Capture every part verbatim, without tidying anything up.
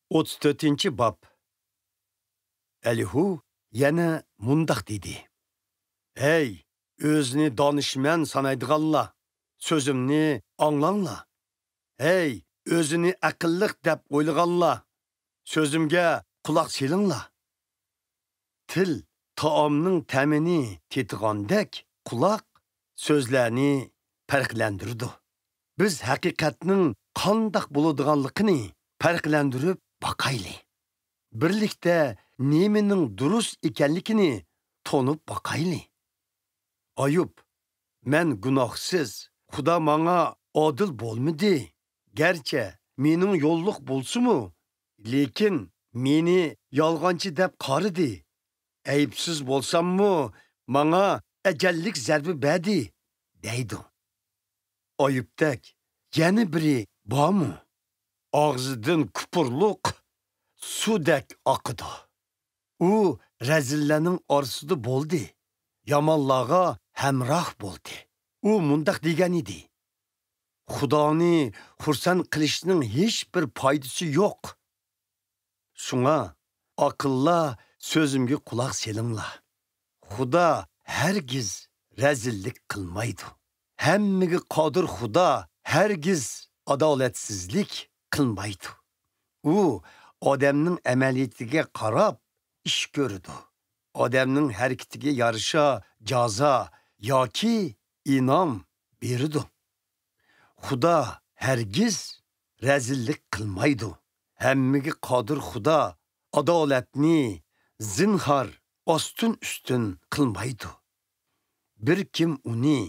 ئوتتۇز تۆتىنچى باب. ئەلىھۇ يەنە مۇنداق دېدى: «ھەي، ئۆزىنى دانىشمەن سانايدىغانلار، سۆزۈمنى ئاڭلاڭلار. ھەي، ئۆزىنى ئەقىللىق دەپ ئويلىغانلار، سۆزۈمگە قۇلاق سېلىڭلار. تىل تائامنىڭ تەمىنى تېتىغاندەك، قۇلاق سۆزلەرنى پەرقلەندۈرىدۇ. بىز ھەقىقەتنىڭ قانداق بولىدىغانلىقىنى پەرقلەندۈرۈپ باقايلى. بىرلىكتە نېمىنىڭ دۇرۇس ئىكەنلىكىنى تونۇپ باقايلى.» ئايۇب: «مەن گۇناھسىز، خۇدا ماڭا ئادىل بولمىدى. گەرچە مېنىڭ يوللۇق بولسىمۇ، لېكىن مېنى يالغانچى دەپ قارىدى. ئەيىبسىز بولساممۇ، ماڭا ئەجەللىك زەربە بەردى» دەيدۇ. ئايۇبتەك يەنە بىرى بارمۇ؟ ئاغزىدىن كۇپۇرلۇق سۇدەك ئاقىدۇ. ئۇ رەزىللەرنىڭ ئارىسىدا بولدى، يامانلارغا ھەمراھ بولدى. ئۇ مۇنداق دېگەن ئىدى: «خۇدانى خۇرسەن قىلىشنىڭ ھېچ بىر پايدىسى يوق. شۇڭا، ئاقىللار، سۆزۈمگە قۇلاق سېلىڭلار. خۇدا ھەرگىز رەزىللىك قىلمايدۇ. ھەممىگە قادىر خۇدا ھەرگىز ئادالەتسىزلىك قىلمايدۇ. ئۇ ئادەمنىڭ ئەمەلىيىتىگە قاراپ ئىش كۆرىدۇ. ئادەمنىڭ ھەرىكىتىگە يارىشا جازا ياكى ئىنئام بېرىدۇ. خۇدا ھەرگىز رەزىللىك قىلمايدۇ. ھەممىگە قادىر خۇدا ئادالەتنى زىنھار ئاستىن-ئۈستۈن قىلمايدۇ. بىر كىم ئۇنى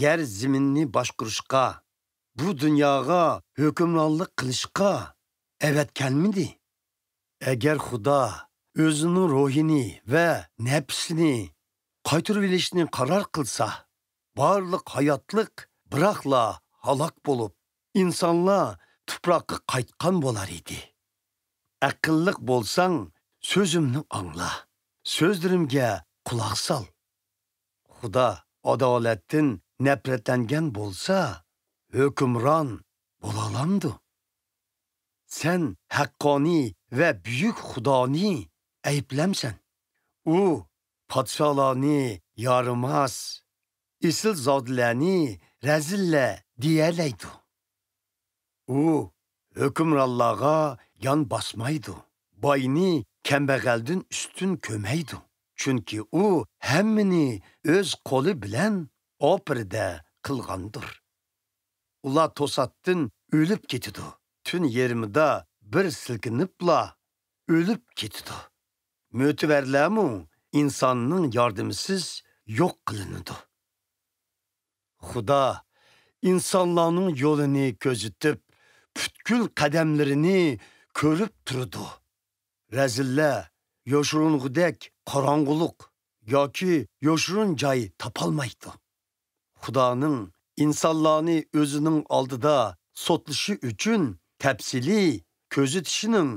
يەر زېمىننى باشقۇرۇشقا، بۇ دۇنياغا ھۆكۈمرانلىق قىلىشقا ئەۋەتكەنمىدى؟» ئەگەر خۇدا ئۆزىنىڭ روھىنى ۋە نەپسىنى قايتۇرۇۋېلىشنى قارار قىلسا، بارلىق ھاياتلىق بىراقلا ھالاك بولۇپ، ئىنسانلار تۇپراققا قايتقان بولار ئىدى. ئەقىللىق بولساڭ، سۆزۈمنى ئاڭلا، سۆزلىرىمگە قۇلاق سال. خۇدا ئادالەتتىن نەپرەتلەنگەن بولسا، ھۆكۈمران بولالامدۇ؟ سەن ھەققانىي ۋە بۈيۈك خۇدانى ئەيىبلەمسەن. ئۇ پادىشاھلارنى يارىماس، ئېسىلزادىلەرنى رەزىللەر دېيەلەيدۇ. ئۇ ھۆكۈمرانلارغا يان باسمايدۇ، باينى كەمبەغەلدىن ئۈستۈن كۆرمەيدۇ. چۈنكى ئۇ ھەممىنى ئۆز قولى بىلەن ئاپىرىدە قىلغاندۇر. ئۇلار توساتتىن ئۆلۈپ كېتىدۇ. تۈن يېرىمىدا بىر سىلكىنىپلا ئۆلۈپ كېتىدۇ. مۆتىۋەرلەرمۇ ئىنساننىڭ ياردىمىسىز يوق قىلىنىدۇ. خۇدا ئىنسانلارنىڭ يولىنى كۆزىتىپ، پۈتكۈل قەدەملىرىنى كۆرۈپ تۇرىدۇ. رەزىللەر يوشۇرۇنغۇدەك قاراڭغۇلۇق ياكى يوشۇرۇن جاي تاپالمايدۇ. خۇدانىڭ ئىنسانلارنى ئۆزىنىڭ ئالدىدا سوتلىشى ئۈچۈن تەپسىلىي كۆزىتىشىنىڭ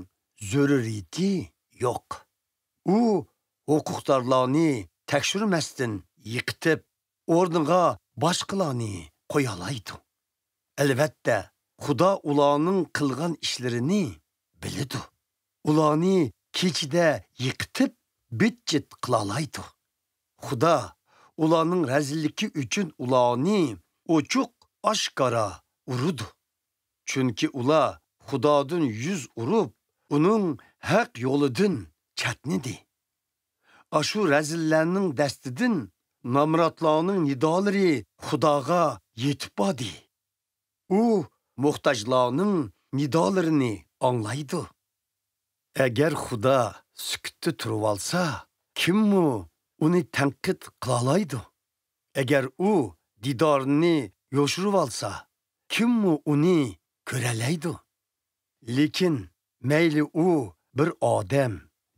زۆرۈرىيىتى يوق. ئۇ ھوقۇقدارلارنى تەكشۈرمەستىن يىقىتىپ، ئورنىغا باشقىلارنى قويالايدۇ. ئەلۋەتتە، خۇدا ئۇلارنىڭ قىلغان ئىشلىرىنى بىلىدۇ. ئۇلارنى كېچىدە يىقىتىپ، بىت-چىت قىلالايدۇ. خۇدا ئۇلارنىڭ رەزىللىكى ئۈچۈن ئۇلارنى ئوچۇق-ئاشكارا ئۇرىدۇ. چۈنكى ئۇلار خۇدادىن يۈز ئۇرۇپ، ئۇنىڭ ھەق يولىدىن چەتنىدى. ئاشۇ رەزىللەرنىڭ دەستىدىن نامراتلارنىڭ نىدالىرى خۇداغا يېتىپ باردى. ئۇ موھتاجلارنىڭ نىدالىرىنى ئاڭلايدۇ. ئەگەر خۇدا سۈكۈتتە تۇرۇۋالسا، كىممۇ ئۇنى تەنقىد قىلالايدۇ؟ ئەگەر ئۇ دىدارىنى يوشۇرۇۋالسا، كىممۇ ئۇنى كۆرەلەيدۇ؟ لېكىن مەيلى ئۇ بىر ئادەم،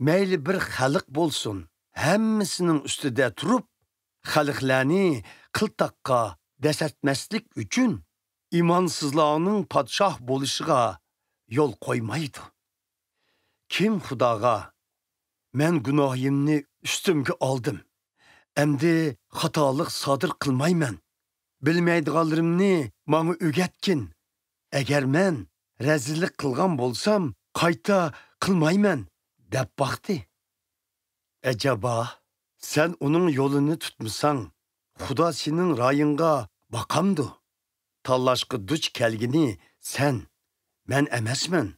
مەيلى بىر خەلق بولسۇن، ھەممىسىنىڭ ئۈستىدە تۇرۇپ، خەلقلەرنى قىلتاققا دەسسەتمەسلىك ئۈچۈن ئىمانسىزلارنىڭ پادىشاھ بولۇشىغا يول قويمايدۇ. كىم خۇداغا: «مەن گۇناھىمنى ئۈستۈمگە ئالدىم، ئەمدى خاتالىق سادىر قىلمايمەن، بىلمەيدىغانلىرىمنى ماڭا ئۆگەتكىن، ئەگەر مەن رەزىللىك قىلغان بولسام، قايتا قىلمايمەن، دەپ باقتى. ئەجەبا، سەن ئۇنىڭ يولىنى تۇتمىساڭ، خۇدا سېنىڭ رايىڭغا باقامدۇ؟ تاللاشقا دۇچ كەلگىنى سەن، مەن ئەمەسمەن.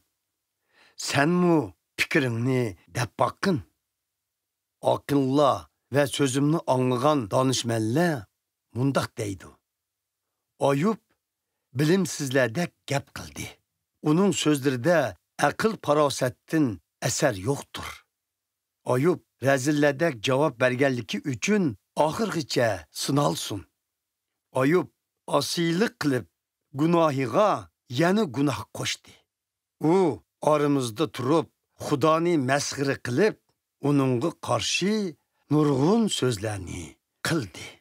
سەنمۇ پىكرىڭنى دەپ باققىن. ئاقىللار ۋە سۆزۈمنى ئاڭلىغان دانىشمەنلەر مۇنداق دەيدۇ: ئايۇب بىلىمسىزلەردەك گەپ قىلدى. ئۇنىڭ سۆزلىرىدە ئەقىل-پاراسەتتىن ئەسەر يوقتۇر. ئايۇب رەزىللەردەك جاۋاب بەرگەنلىكى ئۈچۈن ئاخىرغىچە سىنالسۇن. ئايۇب ئاسىيلىق قىلىپ، گۇناھىغا يەنە گۇناھ قوشتى. ئۇ ئارىمىزدا تۇرۇپ، خۇدانى مەسخىرە قىلىپ، ئۇنىڭغا قارشى نۇرغۇن سۆزلەرنى قىلدى.